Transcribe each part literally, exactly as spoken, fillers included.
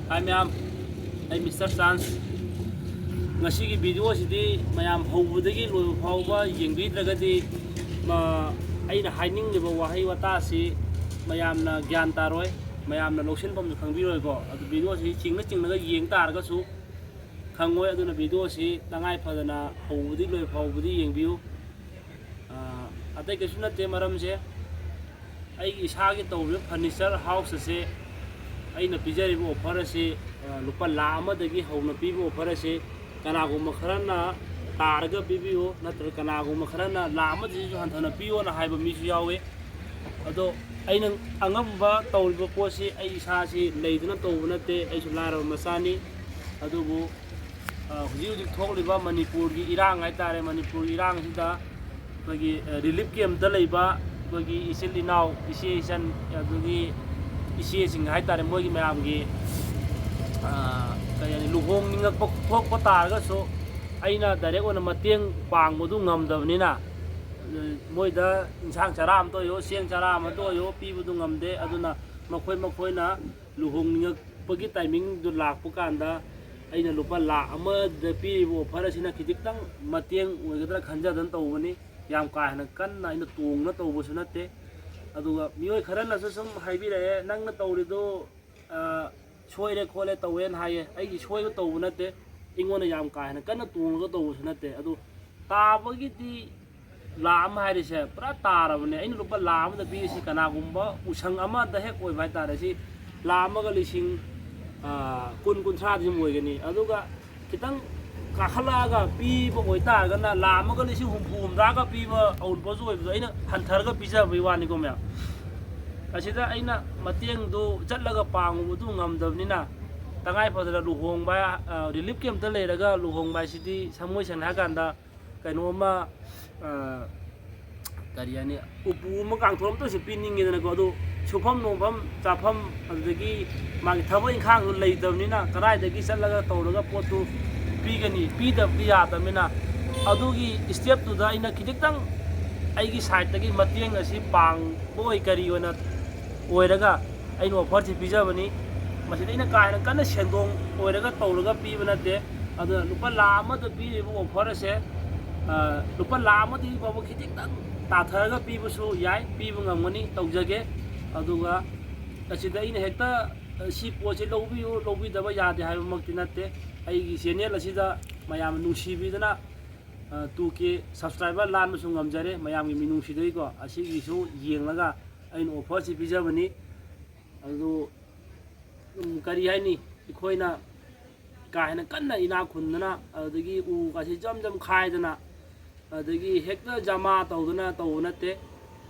ꯍꯥꯏ ꯃꯌꯥꯝ, ꯑꯩ mister chance. ꯉꯁꯤꯒꯤ ꯚꯤꯗꯤꯑꯣꯁꯤꯗꯤ ꯃꯌꯥꯝ ꯍꯧꯕꯗꯒꯤ ꯂꯣꯏꯕ ꯐꯥꯎꯕ ꯌꯦꯡꯕꯤꯗ꯭ꯔꯒꯗꯤ, ꯃ-, ꯑꯩꯅ ꯍꯥꯏꯅꯤꯡꯂꯤꯕ ꯋꯥꯍꯩ ꯋꯥꯇꯥꯁꯤ ꯃꯌꯥꯝꯅ ꯒ꯭ꯌꯥꯟ ꯇꯥꯔꯣꯏ, ꯃꯌꯥꯝꯅ ꯂꯧꯁꯤꯟꯐꯝꯁꯨ ꯈꯪꯕꯤꯔꯣꯏꯀꯣ꯫ ꯑꯗꯨ ꯚꯤꯗꯤꯑꯣꯁꯤ ꯆꯤꯡꯅ ꯆꯤꯡꯅꯒ ꯌꯦꯡ ꯇꯥꯔꯒꯁꯨ ꯈꯪꯉꯣꯏ꯫ ꯑꯗꯨꯅ ꯚꯤꯗꯤꯑꯣꯁꯤ ꯇꯉꯥꯏ ꯐꯗꯅ ꯍꯧꯕꯗꯒꯤ ꯂꯣꯏꯕ ꯐꯥꯎꯕꯗꯤ ꯌꯦꯡꯕꯤꯌꯨ꯫ ꯑ, ꯑꯇꯩ ꯀꯩꯁꯨ ꯅꯠꯇꯦ꯫ ꯃꯔꯝꯁꯦ, ꯑꯩꯒꯤ ꯏꯁꯥꯒꯤ ꯇꯧꯔꯤꯕ ꯐꯔꯅꯤꯆꯔ ꯍꯥꯎꯁ ꯑꯁꯦ, ꯑꯩꯅ ꯄꯤꯖꯔꯤꯕ ꯑꯣꯐꯔ ꯑꯁꯤ, ꯑ, ꯂꯨꯄꯥ ꯂꯥꯈ ꯑꯃꯗꯒꯤ ꯍꯧꯅ ꯄꯤꯕ ꯑꯣꯐꯔ ꯑꯁꯤ ꯀꯅꯥꯒꯨꯝꯕ ꯈꯔꯅ ꯇꯥꯔꯒ ꯄꯤꯕꯤꯌꯨ, ꯅꯠꯇ꯭ꯔꯒ ꯀꯅꯥꯒꯨꯝꯕ ꯈꯔꯅ ꯂꯥꯈ ꯑꯃꯗꯒꯤꯁꯨ ꯍꯟꯊꯅ ꯄꯤꯌꯣꯅ ꯍꯥꯏꯕ ꯃꯤꯁꯨ ꯌꯥꯎꯋꯤ꯫ ꯑꯗꯣ ꯑꯩꯅ ꯑꯉꯝꯕ ꯇꯧꯔꯤꯕ ꯄꯣꯠꯁꯤ ꯑꯩ ꯏꯁꯥꯁꯤ ꯂꯩꯗꯅ ꯇꯧꯕ ꯅꯠꯇꯦ, ꯑꯩꯁꯨ ꯂꯥꯏꯔꯕ ꯃꯆꯥꯅꯤ꯫ ꯑꯗꯨꯕꯨ, ꯑ, ꯍꯧꯖꯤꯛ ꯍꯧꯖꯤꯛ ꯊꯣꯛꯂꯤꯕ ꯃꯅꯤꯄꯨꯔꯒꯤ ꯏꯔꯥꯡ ꯍꯥꯏꯇꯥꯔꯦ, ꯃꯅꯤꯄꯨꯔꯒꯤ ꯏꯔꯥꯡꯁꯤꯗ ꯑꯩꯈꯣꯏꯒꯤ, ꯑ, ꯔꯤꯂꯤꯐ ꯀꯦꯝꯞꯇ ꯂꯩꯕ ꯑꯩꯈꯣꯏꯒꯤ ꯏꯆꯤꯜ ꯏꯅꯥꯎ, ꯏꯆꯦ ꯏꯆꯟ, ꯑꯗꯨꯒꯤ ꯏꯆꯦꯁꯤꯡ ꯍꯥꯏꯇꯥꯔꯦ, ꯃꯣꯏꯒꯤ ꯃꯌꯥꯝꯒꯤ, ꯑ, ꯀꯔꯤ ꯍꯥꯏꯅꯤ, ꯂꯨꯍꯣꯡꯅꯤꯡꯉꯛꯄ ꯊꯣꯛꯄ ꯇꯥꯔꯒꯁꯨ ꯑꯩꯅ ꯗꯥꯏꯔꯦꯛ ꯑꯣꯏꯅ ꯃꯇꯦꯡ ꯄꯥꯡꯕꯗꯨ ꯉꯝꯗꯕꯅꯤꯅ, ꯑ, ꯃꯣꯏꯗ ꯏꯟꯁꯥꯡ ꯆꯔꯥ ꯑꯃꯇ ꯑꯣꯏꯌꯣ, ꯆꯦꯡ ꯆꯔꯥ ꯑꯃꯇ ꯑꯣꯏꯌꯣ, ꯄꯤꯕꯗꯨ ꯉꯝꯗꯦ꯫ ꯑꯗꯨꯅ ꯃꯈꯣꯏ ꯃꯈꯣꯏꯅ ꯂꯨꯍꯣꯡꯅꯤꯡꯉꯛꯄꯒꯤ ꯇꯥꯏꯃꯤꯡꯗꯨ ꯂꯥꯛꯄ ꯀꯥꯟꯗ ꯑꯩꯅ ꯂꯨꯄꯥ ꯂꯥꯈ ꯑꯃꯗ ꯄꯤꯔꯤꯕ ꯑꯣꯐꯔ ꯑꯁꯤꯅ ꯈꯤꯖꯤꯛꯇꯪ ꯃꯇꯦꯡ ꯑꯣꯏꯒꯗ꯭ꯔꯥ ꯈꯟꯖꯗꯅ ꯇꯧꯕꯅꯤ꯫ ꯌꯥꯝ ꯀꯥ ꯍꯦꯟꯅ ꯀꯟꯅ ꯑꯩꯅ ꯇꯣꯡꯅ ꯇꯧꯕꯁꯨ ꯅꯠꯇꯦ꯫ ꯑꯗꯨꯒ ꯃꯤꯑꯣꯏ ꯈꯔꯅꯁꯨ ꯁꯨꯝ ꯍꯥꯏꯕꯤꯔꯛꯑꯦ, "ꯅꯪꯅ ꯇꯧꯔꯤꯗꯨ, ꯑ, ꯁꯣꯏꯔꯦ ꯈꯣꯠꯂꯦ ꯇꯧꯋꯦꯅ" ꯍꯥꯏꯌꯦ꯫ ꯑꯩꯒꯤ ꯁꯣꯏꯕ ꯇꯧꯕ ꯅꯠꯇꯦ, ꯑꯩꯉꯣꯟꯗ ꯌꯥꯝ ꯀꯥ ꯍꯦꯟꯅ ꯀꯟꯅ ꯇꯣꯡꯉꯒ ꯇꯧꯕꯁꯨ ꯅꯠꯇꯦ꯫ ꯑꯗꯨ ꯇꯥꯕꯒꯤꯗꯤ ꯂꯥꯈ ꯑꯃ ꯍꯥꯏꯔꯤꯁꯦ ꯄꯨꯔꯥ ꯇꯥꯔꯕꯅꯦ꯫ ꯑꯩꯅ ꯂꯨꯄꯥ ꯂꯥꯈ ꯑꯃꯗ ꯄꯤꯔꯤꯁꯤ ꯀꯅꯥꯒꯨꯝꯕ ꯎꯁꯪ ꯑꯃꯗ ꯍꯦꯛ ꯑꯣꯏꯕ ꯍꯥꯏꯇꯥꯔꯦ, ꯁꯤ ꯂꯥꯈ ꯑꯃꯒ ꯂꯤꯁꯤꯡ, ꯑ, ꯀꯨꯟ, ꯀꯨꯟꯊ꯭ꯔꯥꯗꯤ ꯑꯗꯨꯝ ꯑꯣꯏꯒꯅꯤ꯫ ꯑꯗꯨꯒ ꯈꯤꯇꯪ ꯀꯥꯈꯠꯂꯛꯑꯒ ꯄꯤꯕ ꯑꯣꯏꯇꯥꯔꯒꯅ ꯂꯥꯈ ꯑꯃꯒ ꯂꯤꯁꯤꯡ ꯍꯨꯝꯐꯨ ꯍꯨꯝꯗ꯭ꯔꯥꯒ ꯄꯤꯕ ꯑꯋꯨꯟꯄꯣꯠꯁꯨ ꯑꯣꯏꯕꯗꯣ ꯑꯩꯅ ꯍꯟꯊꯔꯒ ꯄꯤꯖꯕꯒꯤ ꯋꯥꯅꯤꯀꯣ ꯃꯌꯥꯝ꯫ ꯑꯁꯤꯗ ꯑꯩꯅ ꯃꯇꯦꯡꯗꯨ ꯆꯠꯂꯒ ꯄꯥꯡꯉꯨꯕꯗꯨ ꯉꯝꯗꯕꯅꯤꯅ, ꯇꯉꯥꯏ ꯐꯗꯅ ꯂꯨꯍꯣꯡꯕ, ꯑ, ꯔꯤꯂꯤꯐ ꯀꯦꯝꯞꯇ ꯂꯩꯔꯒ ꯂꯨꯍꯣꯡꯕ ꯍꯥꯏꯁꯤꯗꯤ ꯊꯃꯣꯏ ꯁꯦꯡꯅ ꯍꯥꯏꯔꯀꯥꯟꯗ ꯀꯩꯅꯣꯝꯃ, ꯑ, ꯀꯔꯤ ꯍꯥꯏꯅꯤ, ꯎꯄꯨ ꯑꯃ ꯀꯥꯡꯊꯣꯟ ꯑꯃꯇ ꯑꯣꯏꯔꯁꯨ ꯄꯤꯅꯤꯡꯉꯤꯗꯅꯀꯣ꯫ ꯑꯗꯨ ꯁꯨꯐꯝ ꯅꯣꯝꯐꯝ, ꯆꯥꯐꯝ, ꯑꯗꯨꯗꯒꯤ ꯃꯥꯒꯤ ꯊꯕꯛ ꯏꯪꯈꯥꯡꯗꯨ ꯂꯩꯇꯕꯅꯤꯅ ꯀꯗꯥꯏꯗꯒꯤ ꯆꯠꯂꯒ ꯇꯧꯔꯒ ꯄꯣꯠꯇꯨ ꯄꯤꯒꯅꯤ? ꯄꯤꯗꯕꯗꯤ ꯌꯥꯗꯕꯅꯤꯅ ꯑꯗꯨꯒꯤ ꯏꯁꯇꯦꯞꯇꯨꯗ ꯑꯩꯅ ꯈꯤꯖꯤꯛꯇꯪ ꯑꯩꯒꯤ ꯁꯥꯏꯠꯇꯒꯤ ꯃꯇꯦꯡ ꯑꯁꯤ ꯄꯥꯡꯕ ꯑꯣꯏ ꯀꯔꯤ ꯑꯣꯏꯅ ꯑꯣꯏꯔꯒ ꯑꯩꯅ ꯑꯣꯐꯔꯁꯤ ꯄꯤꯖꯕꯅꯤ꯫ ꯃꯁꯤꯗ ꯑꯩꯅ ꯀꯥ ꯍꯦꯟꯅ ꯀꯟꯅ ꯁꯦꯟꯗꯣꯡ ꯑꯣꯏꯔꯒ ꯇꯧꯔꯒ ꯄꯤꯕ ꯅꯠꯇꯦ꯫ ꯑꯗꯨꯅ ꯂꯨꯄꯥ ꯂꯥꯈ ꯑꯃꯗ ꯄꯤꯔꯤꯕ offer ꯑꯁꯦ, ꯑ, ꯂꯨꯄꯥ ꯂꯥꯈ ꯑꯃꯗꯒꯤ ꯐꯥꯎꯕ ꯈꯤꯇꯪ ꯇꯥꯊꯔꯒ ꯄꯤꯕꯁꯨ ꯌꯥꯏ, ꯄꯤꯕ ꯉꯝꯒꯅꯤ, ꯇꯧꯖꯒꯦ꯫ ꯑꯗꯨꯒ ꯑꯁꯤꯗ ꯑꯩꯅ ꯍꯦꯛꯇ, ꯑ, ꯁꯤ ꯄꯣꯠꯁꯤ ꯂꯧꯕꯤꯌꯨ, ꯂꯧꯕꯤꯗꯕ ꯌꯥꯗꯦ ꯍꯥꯏꯕꯃꯛꯇꯤ ꯅꯠꯇꯦ꯫ ꯑꯩꯒꯤ channel ꯑꯁꯤꯗ ꯃꯌꯥꯝꯅ ꯅꯨꯡꯁꯤꯕꯤꯗꯅ, ꯑ, two K subscriber ꯂꯥꯟꯕꯁꯨ ꯉꯝꯖꯔꯦ, ꯃꯌꯥꯝꯒꯤ ꯃꯤꯅꯨꯡꯁꯤꯗꯒꯤꯀꯣ꯫ ꯑꯁꯤꯒꯤꯁꯨ ꯌꯦꯡꯂꯒ ꯑꯩꯅ offer ꯁꯤ ꯄꯤꯖꯕꯅꯤ꯫ ꯑꯗꯨ, ꯎꯝ, ꯀꯔꯤ ꯍꯥꯏꯅꯤ, ꯑꯩꯈꯣꯏꯅ ꯀꯥ ꯍꯦꯟꯅ ꯀꯟꯅ ꯏꯅꯥꯛ ꯈꯨꯟꯗꯅ, ꯑꯗꯨꯗꯒꯤ ꯎꯒꯁꯤ ꯖꯝ ꯖꯝ ꯈꯥꯏꯗꯅ, ꯑꯗꯒꯤ ꯍꯦꯛꯇ ꯖꯃꯥ ꯇꯧꯗꯅ ꯇꯧꯕ ꯅꯠꯇꯦ꯫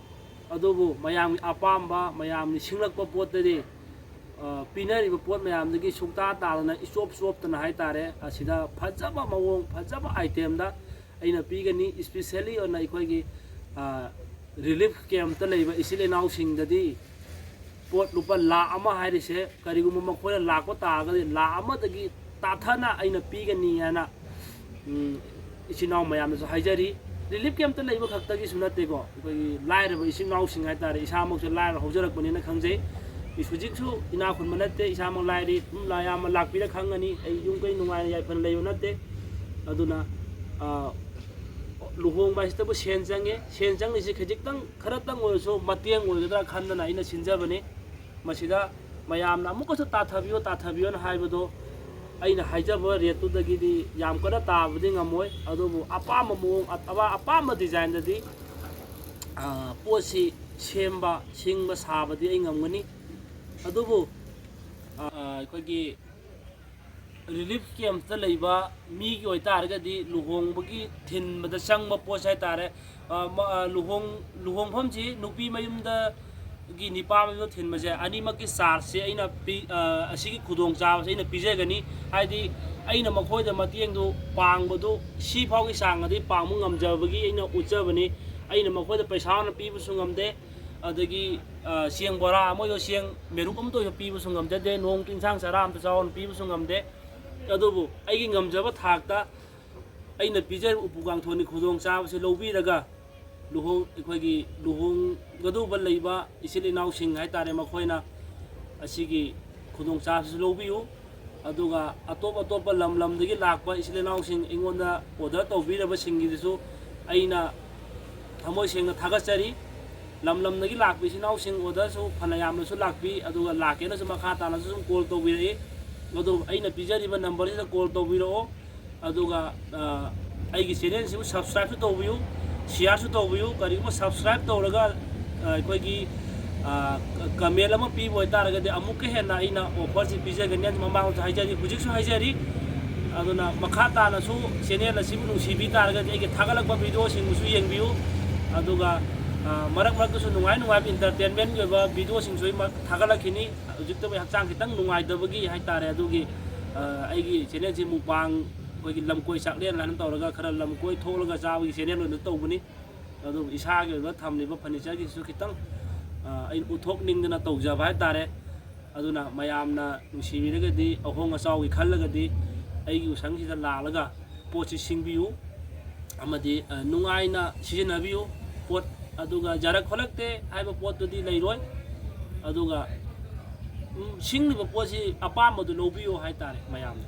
ꯑꯗꯨꯕꯨ ꯃꯌꯥꯝꯒꯤ ꯑꯄꯥꯝꯕ, ꯃꯌꯥꯝꯅ ꯁꯤꯡꯂꯛꯄ ꯄꯣꯠꯇꯗꯤ, ꯑ, ꯄꯤꯅꯔꯤꯕ ꯄꯣꯠ ꯃꯌꯥꯝꯗꯒꯤ ꯁꯨꯛꯇꯥ ꯇꯥꯗꯅ, ꯏꯆꯣꯞ ꯆꯣꯞꯇꯅ ꯍꯥꯏꯇꯥꯔꯦ, ꯑꯁꯤꯗ ꯐꯖꯕ ꯃꯑꯣꯡ, ꯐꯖꯕ item ꯗ ꯑꯩꯅ ꯄꯤꯒꯅꯤ꯫ Especially ꯑꯣꯏꯅ ꯑꯩꯈꯣꯏꯒꯤ, ꯑ, relief camp ꯇ ꯂꯩꯕ ꯏꯆꯤꯜ ꯏꯅꯥꯎꯁꯤꯡꯗꯗꯤ ꯄꯣꯠ ꯂꯨꯄꯥ ꯂꯥꯈ ꯑꯃ ꯍꯥꯏꯔꯤꯁꯦ, ꯀꯔꯤꯒꯨꯝꯕ ꯃꯈꯣꯏꯅ ꯂꯥꯛꯄ ꯇꯥꯔꯒꯗꯤ ꯂꯥꯈ ꯑꯃꯗꯒꯤ ꯇꯥꯊꯅ ꯑꯩꯅ ꯄꯤꯒꯅꯤ ꯍꯥꯏꯅ, ꯎꯝ, ꯏꯆꯤꯟ ꯏꯅꯥꯎ ꯃꯌꯥꯝꯗꯁꯨ ꯍꯥꯏꯖꯔꯤ꯫ Relief camp ꯇ ꯂꯩꯕ ꯈꯛꯇꯒꯤꯁꯨ ꯅꯠꯇꯦꯀꯣ, ꯑꯩꯈꯣꯏꯒꯤ ꯂꯥꯏꯔꯕ ꯏꯆꯤꯟ ꯏꯅꯥꯎꯁꯤꯡ ꯍꯥꯏꯇꯥꯔꯦ, ꯏꯁꯥꯃꯛꯁꯨ ꯂꯥꯏꯔꯕ ꯍꯧꯖꯔꯛꯄꯅꯤꯅ ꯈꯪꯖꯩ꯫ ꯍꯧꯖꯤꯛꯁꯨ ꯏꯅꯥꯛ ꯈꯨꯟꯕ ꯅꯠꯇꯦ, ꯏꯁꯥꯃꯛ ꯂꯥꯏꯔꯤ꯫ ꯑꯗꯨꯝ ꯂꯥ-, ꯌꯥꯝꯅ ꯂꯥꯛꯄꯤꯔ ꯈꯪꯒꯅꯤ, ꯑꯩ ꯌꯨꯝ ꯀꯩ ꯅꯨꯡꯉꯥꯏꯅ ꯌꯥꯏꯐꯅ ꯂꯩꯕ ꯅꯠꯇꯦ꯫ ꯑꯗꯨꯅ, ꯑ, ꯂꯨꯍꯣꯡꯕ ꯍꯥꯏꯁꯤꯗꯕꯨ ꯁꯦꯟ ꯆꯪꯉꯦ꯫ ꯁꯦꯟ ꯆꯪꯉꯤꯁꯤ ꯈꯖꯤꯛꯇꯪ, ꯈꯔꯇꯪ ꯑꯣꯏꯔꯁꯨ ꯃꯇꯦꯡ ꯑꯣꯏꯒꯗ꯭ꯔꯥ ꯈꯟꯗꯅ ꯑꯩꯅ ꯁꯤꯟꯖꯕꯅꯤ꯫ ꯃꯁꯤꯗ ꯃꯌꯥꯝꯅ ꯑꯃꯨꯛꯀꯁꯨ ꯇꯥꯊꯕꯤꯌꯨ, ꯇꯥꯊꯕꯤꯌꯨꯅ ꯍꯥꯏꯕꯗꯣ, ꯑꯩꯅ ꯍꯥꯏꯖꯕ rate ꯇꯨꯗꯒꯤꯗꯤ ꯌꯥꯝ ꯀꯟꯅ ꯇꯥꯕꯗꯤ ꯉꯝꯃꯣꯏ꯫ ꯑꯗꯨꯕꯨ ꯑꯄꯥꯝꯕ ꯃꯑꯣꯡ, ꯑꯄꯥ-, ꯑꯄꯥꯝꯕ design ꯗꯗꯤ, ꯑ, ꯄꯣꯠꯁꯤ ꯁꯦꯝꯕ, ꯁꯤꯡꯕ, ꯁꯥꯕꯗꯤ ꯑꯩ ꯉꯝꯒꯅꯤ꯫ ꯑꯗꯨꯕꯨ, ꯑ, ꯑꯩꯈꯣꯏꯒꯤ relief camp ꯇ ꯂꯩꯕ ꯃꯤꯒꯤ ꯑꯣꯏꯇꯥꯔꯒꯗꯤ ꯂꯨꯍꯣꯡꯕꯒꯤ ꯊꯤꯟꯕꯗ ꯆꯪꯕ ꯄꯣꯠꯁꯦ ꯍꯥꯏꯇꯥꯔꯦ, ꯑ, ꯃ-, ꯑ, ꯂꯨꯍꯣꯡ-, ꯂꯨꯍꯣꯡꯐꯝꯁꯤ ꯅꯨꯄꯤ ꯃꯌꯨꯝꯗꯒꯤ ꯅꯨꯄꯥ ꯃꯌꯨꯝꯗ ꯊꯤꯟꯕꯁꯦ ꯑꯅꯤꯃꯛꯀꯤ charge ꯁꯦ ꯑꯩꯅ ꯄꯤ-, ꯑ, ꯑꯁꯤꯒꯤ ꯈꯨꯗꯣꯡꯆꯥꯕꯁꯦ ꯑꯩꯅ ꯄꯤꯖꯒꯅꯤ꯫ ꯍꯥꯏꯗꯤ ꯑꯩꯅ ꯃꯈꯣꯏꯗ ꯃꯇꯦꯡꯗꯨ ꯄꯥꯡꯕꯗꯨ ꯁꯤ ꯐꯥꯎꯒꯤ ꯆꯥꯡ ꯑꯗꯤ ꯄꯥꯡꯕ ꯉꯝꯖꯕꯒꯤ ꯑꯩꯅ ꯎꯠꯆꯕꯅꯤ꯫ ꯑꯩꯅ ꯃꯈꯣꯏꯗ ꯄꯩꯁꯥ ꯑꯣꯏꯅ ꯄꯤꯕꯁꯨ ꯉꯝꯗꯦ, ꯑꯗꯒꯤ, ꯑ, ꯆꯦꯡ ꯕꯣꯔꯥ ꯑꯃ ꯑꯣꯏꯔꯣ, ꯆꯦꯡ ꯃꯦꯔꯨꯛ ꯑꯃꯇ ꯑꯣꯏꯔꯁꯨ ꯄꯤꯕꯁꯨ ꯉꯝꯖꯗꯦ, ꯅꯣꯡꯃꯇ ꯏꯟꯁꯥꯡ ꯆꯔꯥ ꯑꯃꯇ ꯆꯥꯎꯑꯣꯅ ꯄꯤꯕꯁꯨ ꯉꯝꯗꯦ꯫ ꯑꯗꯨꯕꯨ ꯑꯩꯒꯤ ꯉꯝꯖꯕ ꯊꯥꯛꯇ ꯑꯩꯅ ꯄꯤꯖꯔꯤꯕ ꯎꯄꯨ ꯀꯥꯡꯊꯣꯟꯒꯤ ꯈꯨꯗꯣꯡꯆꯥꯕꯁꯤ ꯂꯧꯕꯤꯔꯒ ꯂꯨꯍꯣꯡ-, ꯑꯩꯈꯣꯏꯒꯤ ꯂꯨꯍꯣꯡꯒꯗꯧꯕ ꯂꯩꯕ ꯏꯆꯤꯜ ꯏꯅꯥꯎꯁꯤꯡ ꯍꯥꯏꯇꯥꯔꯦ, ꯃꯈꯣꯏꯅ ꯑꯁꯤꯒꯤ ꯈꯨꯗꯣꯡꯆꯥꯕꯁꯨ ꯂꯧꯕꯤꯌꯨ꯫ ꯑꯗꯨꯒ ꯑꯇꯣꯞ ꯑꯇꯣꯞꯄ ꯂꯝ ꯂꯝꯗꯒꯤ ꯂꯥꯛꯄ ꯏꯆꯤꯜ ꯏꯅꯥꯎꯁꯤꯡ, ꯑꯩꯉꯣꯟꯗ ꯑꯣꯔꯗꯔ ꯇꯧꯕꯤꯔꯕꯁꯤꯡꯒꯤꯗꯨꯁꯨ ꯑꯩꯅ ꯊꯃꯣꯏ ꯁꯦꯡꯅ ꯊꯥꯒꯠꯆꯔꯤ꯫ ꯂꯝ ꯂꯝꯗꯒꯤ ꯂꯥꯛꯄ ꯏꯆꯤꯜ ꯏꯅꯥꯎꯁꯤꯡ ꯑꯣꯔꯗꯔꯁꯨ ꯐꯅ ꯌꯥꯝꯅꯁꯨ ꯂꯥꯛꯄꯤ, ꯑꯗꯨꯒ ꯂꯥꯛꯀꯦꯅꯁꯨ ꯃꯈꯥ ꯇꯥꯅꯁꯨ ꯁꯨꯝ ꯀꯣꯜ ꯇꯧꯕꯤꯔꯛꯏ꯫ ꯑꯗꯨ ꯑꯩꯅ ꯄꯤꯖꯔꯤꯕ ꯅꯝꯕꯔꯁꯤꯗ ꯀꯣꯜ ꯇꯧꯕꯤꯔꯛꯑꯣ꯫ ꯑꯗꯨꯒ ꯑ, ꯑꯩꯒꯤ ꯆꯦꯅꯦꯜꯁꯤꯕꯨ ꯁꯕꯁꯀ꯭ꯔꯥꯏꯕꯁꯨ ꯇꯧꯕꯤꯌꯨ, ꯁꯤꯌꯥꯔꯁꯨ ꯇꯧꯕꯤꯌꯨ꯫ ꯀꯔꯤꯒꯨꯝꯕ ꯁꯕꯁꯀ꯭ꯔꯥꯏꯕ ꯇꯧꯔꯒ ꯑ, ꯑꯩꯈꯣꯏꯒꯤ ꯀꯃꯦꯟ ꯑꯃ ꯄꯤꯕ ꯑꯣꯏꯇꯥꯔꯒꯗꯤ ꯑꯃꯨꯛꯀ ꯍꯦꯟꯅ ꯑꯩꯅ ꯑꯣꯐꯔꯁꯤ ꯄꯤꯖꯒꯅꯤ꯫ ꯑꯗꯨ ꯃꯃꯥꯡꯗꯁꯨ ꯍꯥꯏꯖꯔꯤ, ꯍꯧꯖꯤꯛꯁꯨ ꯍꯥꯏꯖꯔꯤ꯫ ꯑꯗꯨꯅ ꯃꯈꯥ ꯇꯥꯅꯁꯨ ꯆꯦꯅꯦꯜ ꯑꯁꯤꯕꯨ ꯅꯨꯡꯁꯤꯕꯤ ꯇꯥꯔꯒꯗꯤ ꯑꯩꯒꯤ ꯊꯥꯒꯠꯂꯛꯄ ꯚꯤꯗꯤꯑꯣꯁꯤꯡꯕꯨꯁꯨ ꯌꯦꯡꯕꯤꯌꯨ꯫ ꯑꯗꯨꯒ ꯑ, ꯃꯔꯛ ꯃꯔꯛꯇꯁꯨ ꯅꯨꯡꯉꯥꯏ ꯅꯨꯡꯉꯥꯏꯕ ꯏꯟꯇꯔꯇꯦꯟꯃꯦꯟꯒꯤ ꯑꯣꯏꯕ ꯚꯤꯗꯤꯑꯣꯁꯤꯡꯁꯨ ꯑꯩ ꯃ-, ꯊꯥꯒꯠꯂꯛꯈꯤꯅꯤ꯫ ꯍꯧꯖꯤꯛꯇꯕꯨ ꯍꯛꯆꯥꯡ ꯈꯤꯇꯪ ꯅꯨꯡꯉꯥꯏꯇꯕꯒꯤ ꯍꯥꯏꯇꯥꯔꯦ, ꯑꯗꯨꯒꯤ ꯑ, ꯑꯩꯒꯤ ꯆꯦꯅꯦꯜꯁꯤ ꯃꯨꯛꯕꯥꯡ, ꯑꯩꯈꯣꯏꯒꯤ ꯂꯝꯀꯣꯏ ꯆꯥꯛꯂꯦꯟ ꯍꯥꯏꯅ ꯇꯧꯔꯒ ꯈꯔ ꯂꯝꯀꯣꯏ ꯊꯣꯛꯂꯒ ꯆꯥꯕꯒꯤ ꯆꯦꯅꯦꯜ ꯑꯣꯏꯅ ꯇꯧꯕꯅꯤ꯫ ꯑꯗꯨꯕꯨ ꯏꯁꯥꯒꯤ ꯑꯣꯏꯕ ꯊꯝꯂꯤꯕ ꯐꯔꯅꯤꯆꯔꯒꯤꯁꯨ ꯈꯤꯇꯪ ꯑ, ꯑꯩꯅ ꯎꯠꯊꯣꯛꯅꯤꯡꯗꯅ ꯇꯧꯖꯕ ꯍꯥꯏꯇꯥꯔꯦ꯫ ꯑꯗꯨꯅ ꯃꯌꯥꯝꯅ ꯅꯨꯡꯁꯤꯕꯤꯔꯒꯗꯤ, ꯑꯍꯣꯡ ꯑꯆꯥꯎꯒꯤ ꯈꯜꯂꯒꯗꯤ ꯑꯩꯒꯤ ꯎꯁꯪꯁꯤꯗ ꯂꯥꯛꯂꯒ ꯄꯣꯠꯁꯤ ꯁꯤꯡꯕꯤꯌꯨ꯫ ꯑꯃꯗꯤ ꯑ, ꯅꯨꯡꯉꯥꯏꯅ ꯁꯤꯖꯤꯟꯅꯕꯤꯌꯨ꯫ ꯄꯣꯠ ꯑꯗꯨꯒ ꯌꯥꯔꯛ ꯈꯣꯠꯂꯛꯇꯦ ꯍꯥꯏꯕ ꯄꯣꯠꯇꯨꯗꯤ ꯂꯩꯔꯣꯏ꯫ ꯑꯗꯨꯒ ꯎꯝ, ꯁꯤꯡꯂꯤꯕ ꯄꯣꯠꯁꯤ ꯑꯄꯥꯝꯕꯗꯨ ꯂꯧꯕꯤꯌꯨ ꯍꯥꯏꯇꯥꯔꯦ ꯃꯌꯥꯝꯅ꯫